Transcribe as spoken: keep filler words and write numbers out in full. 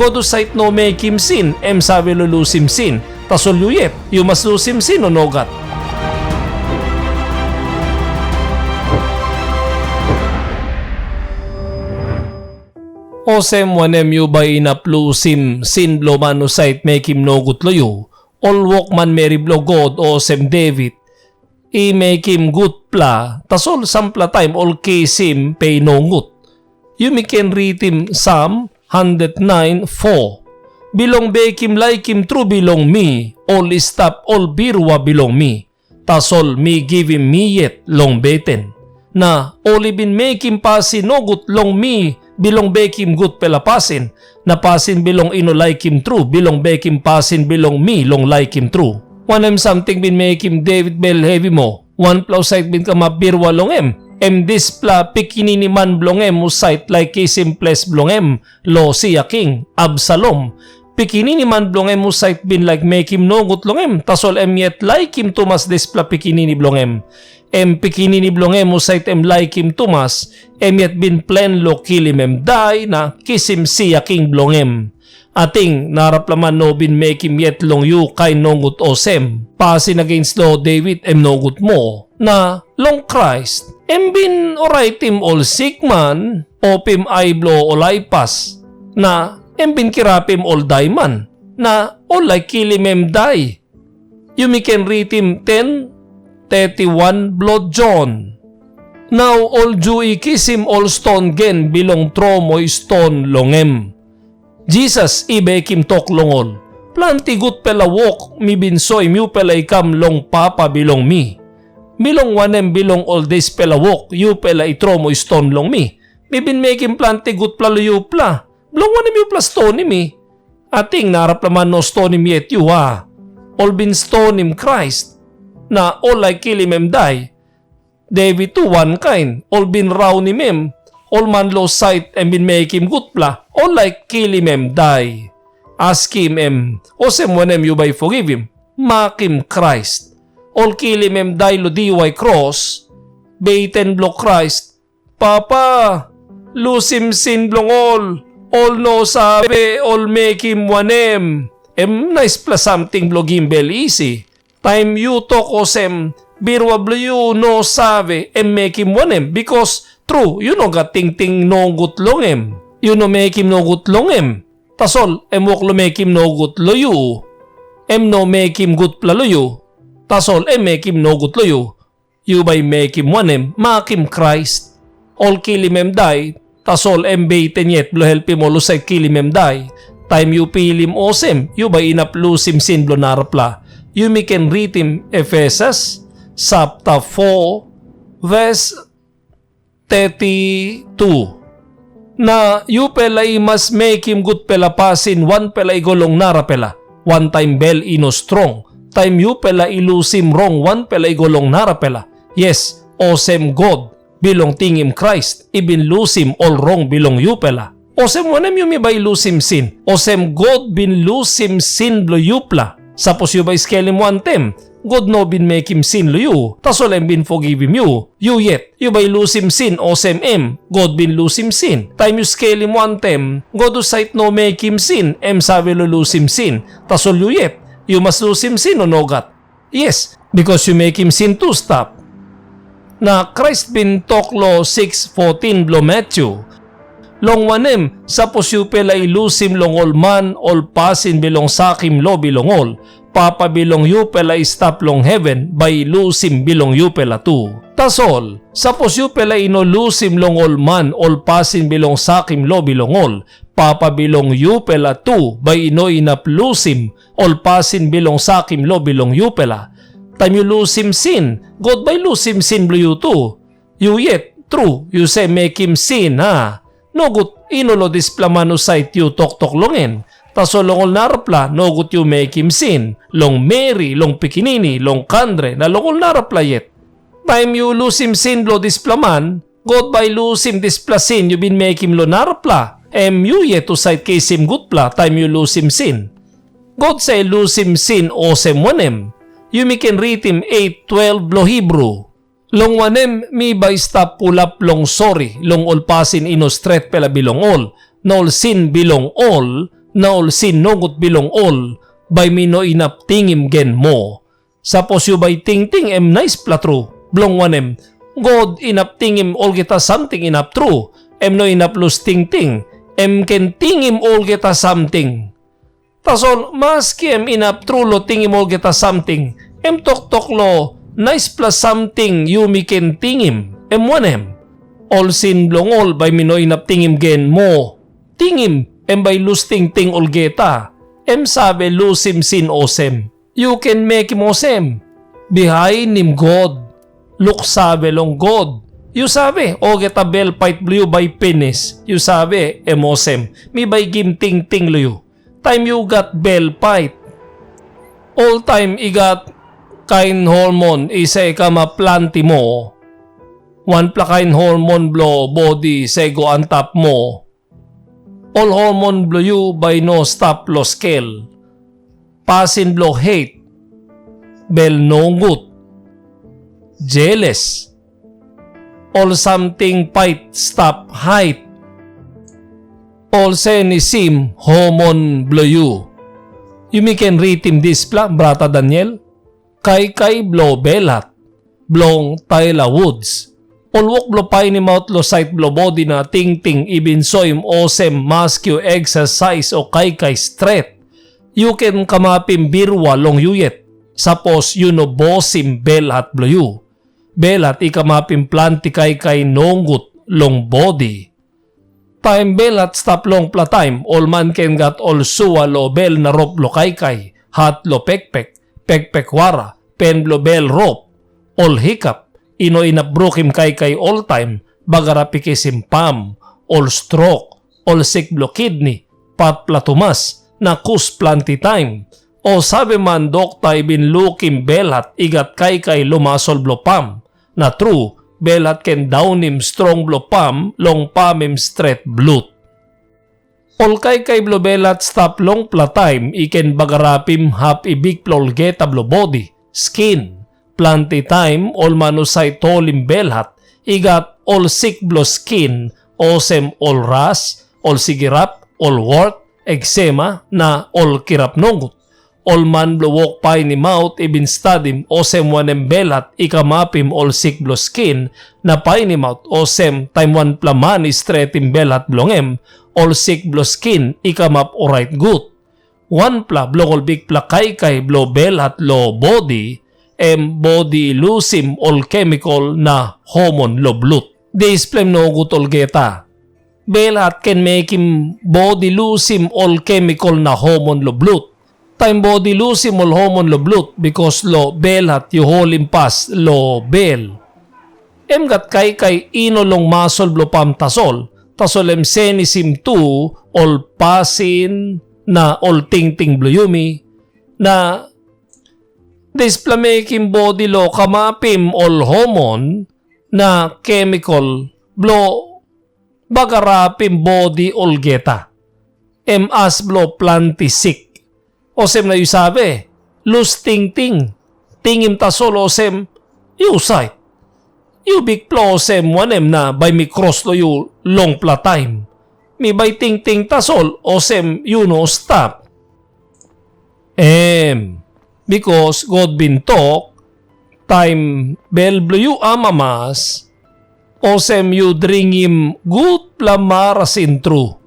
God husat no mekim sin, em save long lusim sin. Tasol yu yet, yu mas lusim sin, o nogat? Olsem wanem yu bai inap lusim sin bilong man husat mekim nogut long yu? Ol wokmanmeri bilong God olsem Devit i mekim gutpela, tasol sampela taim ol kisim pe i nogut. Yumi ken ritim Sam hondret nain fo, "Bilong bekim laikim tru bilong mi, ol i stap ol birua bilong mi, tasol mi givim mi yet long beten. Na ol i bin mekim pasin nogut long mi bilong bekim gutpela pasin, na pasin bilong i no laikim tru bilong bekim pasin bilong mi long laikim tru." Wanem samting bin mekim Devit bel hevi moa? Wanpela husat bin kamap birua long em, em dispela pikinini man bilong em husat laik kisim ples bilong em long sia king, Absalom. Pikinini man bilong em husat bin laik mekim nogut long em, tasol em yet laikim tumas dispela pikinini bilong em. Em pikinini bilong em husat em laikim tumas, em yet bin plen long kilim em dai na kisim sia king bilong em. Ating narapela man no bin mekim yet long yu kain nogut olsem. Pasin agains long Devit em nogut moa. Na long Krais, em bin oraitim ol sikman, opim ai bilong ol aipas, na em bin kirapim ol daiman, na ol laik kilim em dai. Yumi ken ritim ten thirty-one bilong Jon. Nau ol Ju i kisim ol ston gen bilong tromoi ston long em. Jisas i bekim tok long ol, "Planti gutpela wok mi bin soim yupela i kam long Papa bilong mi. Bilong wanem bilong ol dispela wok yupela i tromoi ston long mi? Mi bin mekim planti gutpela long yupela. Bilong wanem yupela stonim mi? Ating narapela man no stonim yet yu, a?" Ol bin stonim Krais, na ol laik kilim em dai. Devit tu wankain, ol bin raunim em. Ol man long sait em bin mekim gutpela, ol laik kilim em dai. Askim em, "Olsem wanem yu bai forgivim?" Makim Krais. Ol kilim em dai long diwai kros. Beten bilong Krais, "Papa, lusim sin bilong ol. Ol no save ol mekim wanem." Em naispela samting bilong gim bel isi. Taim yu tok olsem, "Birua bilong yu no save em mekim wanem," bikos tru yu no gat tingting nogut long em. Yu no mekim nogut long em. Tasol em wok long mekim nogut long yu. Em no mekim gutpela long yu. Tasol em mekim nogut long yu. Yu bai mekim wanem? Makim Krais. Ol kilim em dai, tasol em beten yet bilong helpim ol husat kilim em dai. Taim yu pilim olsem, yu bai inap lusim sin bilong narapela. Yumi ken ritim Efesus sapta fo, ves teti tu. Na yupela i mas mekim gutpela pasin wanpela i go long narapela, wantaim bel i no strong, taim yupela i lusim rong wanpela i go long narapela. Yes, olsem God bilong tingim Krais i bin lusim ol rong bilong yupela. Olsem wanem yumi bai i lusim sin? Olsem God bin lusim sin bilong yupela. Sapos yu bai skelim wantem, God no bin mekim sin long yu, tasol em bin fogivim yu. Yu yet, yu bai lusim sin olsem em, God bin lusim sin. Taim yu skelim wantem, God husat no mekim sin, em save long lusim sin. Tasol yu yet, yu mas lusim sin, o nogat? Yes, bikos yu mekim sin tu stap. Na Krais bin tok long siks fotin bilong Matyu, "Long wanem, sapos yupela i lusim long ol man ol pasin bilong sakim lo bilong ol, Papa bilong yupela i stap long heven bai i lusim bilong yupela tu. Tasol, sapos yupela i no lusim long ol man ol pasin bilong sakim lo bilong ol, Papa bilong yupela tu bai i no inap lusim ol pasin bilong sakim lo bilong yupela. Taim yu lusim sin, God bai lusim sin bilong yu tu. Yu yet, tru, yu save mekim sin, a? Nogut, i no long dispela man husat yu toktok long en. Tasol long ol narapela, nogut yu mekim sin, long meri, long pikinini, long kandre, na long ol narapela yet. Taim yu lusim sin bilong dispela man, God bai i lusim dispela sin yu bin mekim long narapela, em yu yet husat kisim gutpela taim yu lusim sin. God save lusim sin olsem wanem? Yumi ken ritim eit twelv bilong Hibru. "Long wanem, mi bai i stap pulap long sori long ol pasin i no stretpela bilong ol, na ol sin bilong ol na ol sin nogut bilong ol, bai mi no inap tingim gen moa. Sapos yu bai tingting em naispela tru, bilong wanem, God inap tingim olgeta samting inap tru, em no inap lus tingting, em ken tingim olgeta samting. Tasol maski em inap tru long tingim olgeta samting, em toktok long naispela samting yumi ken tingim, em wanem? Ol sin bilong ol bai mi no inap tingim gen moa. Tingim, em bai lus tingting olgeta. Em save lusim sin olsem. Yu ken mekim olsem. Bihainim God. Luksave long God. Yu save, olgeta bel pait bilong yu bai pinis. Yu save, em olsem. Mi bai gim tingting long yu. Taim yu gat bel pait, oltaim i gat kain hormon i save kamap planti moa. Wanpela kain hormon bilong bodi i save go antap moa. Ol hormon bilong yu bai i no stap long skel. Pasin bilong het, bel nogut, jeles, ol samting pait stap hait, ol sen i sim hormon bilong yu. Yumi ken ritim dispela, brata Daniel. Kaikai bilong belhat, bilong Taila Woods. Ol wok bilong painimaut long sait bilong bodi na tingting i bin soim olsem maski yu eksasais o kaikai stret, yu ken kamapim birua long yu yet, sapos yu no bosim belhat bilong yu. Belhat i kamapim planti kaikai nogut long bodi. Taim belhat stap longpela taim, ol man ken gat ol sua long bel na rop bilong kaikai, hat long pekpek, pekpek wara, pen bilong bel rop, ol hikap, i no inap brukim kaikai oltaim, bagarap i kisim pam, ol strok, ol sik bilong kidni, patpela tumas, na kus planti taim. Ol saveman dokta i bin lukim belhat i gat kaikai long masol bilong pam. Na tru, belhat ken daunim strong bilong pam long pamim stret blut. Ol kaikai bilong belhat stap longpela taim i ken bagarapim hap i bikpela olgeta bilong bodi, skin. Planti taim ol man husat i tolim belhat i gat ol sik bilong skin, olsem ol ras, ol sigirap, ol wart, eksema, na ol kirap nogut. Ol man bilong wok painimaut i bin stadim olsem wanem belhat i kamapim ol sik bilong skin, na painimaut olsem taim wanpela man i stretim belhat bilong em, ol sik bilong skin i kamap orait gut. Wanpela bilong ol bikpela kaikai bilong belhat long bodi, em bodi i lusim ol kemikol na hormon long blut. Dispela em nogut olgeta. Belhat ken mekim bodi lusim ol kemikol na hormon long blut. Taim bodi lusim ol hormon long blut, bikas long belhat yu holim pas long bel. Em gat kaikai i no long masol bilong pam tasol, tasol em senisim tu ol pasin na ol tingting bilong yumi, na dispela mekim bodi long kamapim ol hormon na kemikol bilong bagarapim bodi olgeta. Em as bilong planti sik. Olsem na yu save, lus tingting, tingim tasol olsem, yu husat? Yu bikpela olsem wanem na bai mi kros long yu longpela taim? Mi bai tingting tasol olsem yu no stap. Em, bikas God bin tok, taim bel bilong yu amamas, olsem yu dringim gutpela marasin tru.